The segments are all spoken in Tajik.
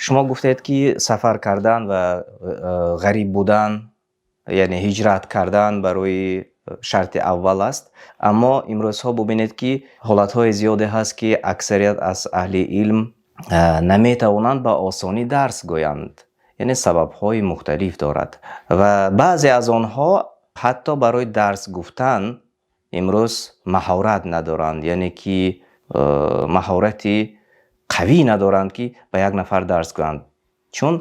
Шумо гуфтед, ки сафар кардан ва ғариб будан, яъне ҳиҷрат кардан барои шарти аввал аст. Аммо имрӯзҳо бубинед, ки ҳолатҳои зиёде ҳаст, ки аксарият аз аҳли илм наметавонанд ба осонӣ дарс гӯянд, яъне сабабҳои мухталиф дорад ва баъзе аз онҳо ҳатто барои дарс гуфтан имрӯз маҳорат надоранд, яъне ки маҳорати қавӣ надоранд, ки ба як нафар дарс гӯянд, чун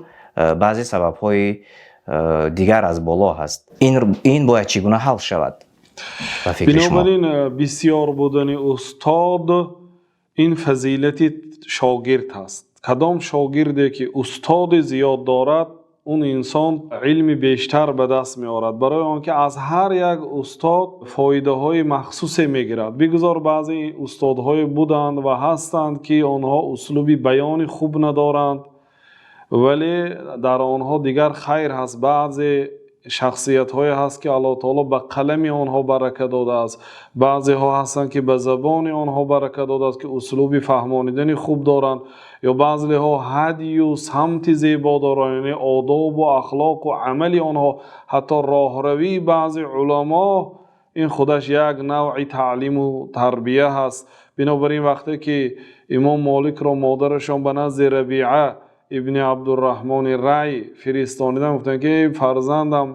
баъзе сабабҳои дигар аз боло ҳаст. Ин бояд чӣ гуна ҳал шавад ба фикри шумо? Бинобар ин, бисёр будани устод ин фазилати шогирд аст. Кадом шогирде ки устоди зиёд дорад, он инсон илми бештар ба даст меорад, барои он ки аз ҳар як устод фоидаҳои махсусе мегирад. Бигузор баъзе устодҳое буданд ва ҳастанд, ки онҳо услуби баёни хуб надоранд, вале дар онҳо дигар хайр ҳаст. Баъзе шахсиятҳое ҳаст, ки Аллоҳ таоло ба қалами онҳо барака додааст, баъзеҳо ҳастанд, ки ба забони онҳо барака додааст, ки услуби фаҳмонидани хуб доранд, ё баъзеҳо ҳадию самти зебо доранд, яъне одобу ахлоқу амали онҳо, ҳатто роҳравии баъзе уламо ин худаш як навъи таълиму тарбия ҳаст. Бинобар ин, вақте ки имом Моликро модарашон ба назди Рабиа ибни Абдурраҳмони Рай фиристониданд, гуфтанд, ки эй фарзандам,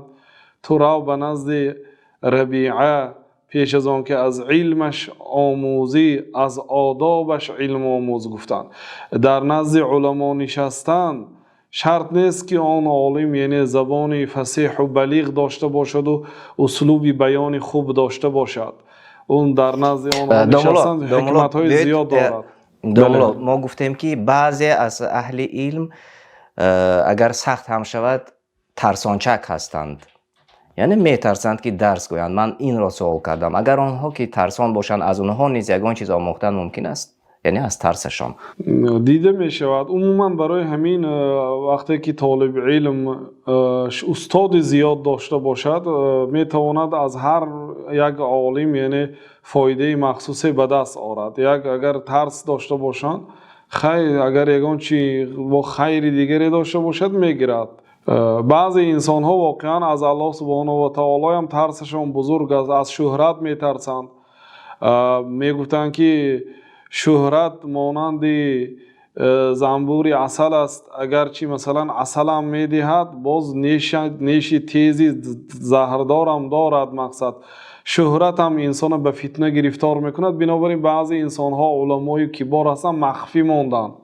ту рав ба назди Рабиа, пеш аз он ки аз илмаш омӯзӣ, аз одобаш илм омӯз, гуфтанд. Дар назди уламо нишастан шарт нест, ки он олим, яъне, забони фасеҳу балиғ дошта бошаду услуби баёни хуб дошта бошад. Он дар назди онҳо нишастан ҳикматҳои зиёд дорад. Домулло, мо гуфтем, ки баъзе аз аҳли илм, агар сахт ҳам шавад, тарсончак ҳастанд, яъне метарсанд, ки дарс гӯянд. Ман инро суол кардам: агар онҳо ки тарсон бошанд, аз онҳо низ ягон чиз омӯхтан мумкин аст, яъне аз тарсашон? Дида мешавад. Умуман, барои ҳамин, вақте ки толиби илм устоди зиёд дошта бошад, метавонад аз ҳар як олим, яъне, фоидаи махсусе ба даст орад. Як агар тарс дошта бошанд, хайр, агар ягон чи бо хайри дигаре дошта бошад, мегирад. Баъзе инсонҳо воқеан аз Аллоҳ субҳонаҳу ва таолоам тарсашон бузург аст, аз шӯҳрат метарсанд. Мегуфтанд, ки шӯҳрат монанди занбури асал аст, агарчи, масалан, асалам медиҳад, боз неши тези заҳрдорам дорад. Мақсад, шӯҳратам инсонро ба фитна гирифтор мекунад. Бинобар ин, баъзе инсонҳо, уламои кибор ҳастанд, махфӣ монданд,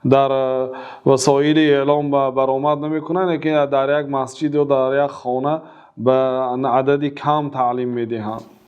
дар васоили эълом баромад намекунанд, лекин дар як масҷид ё дар як хона ба адади кам таълим медиҳанд.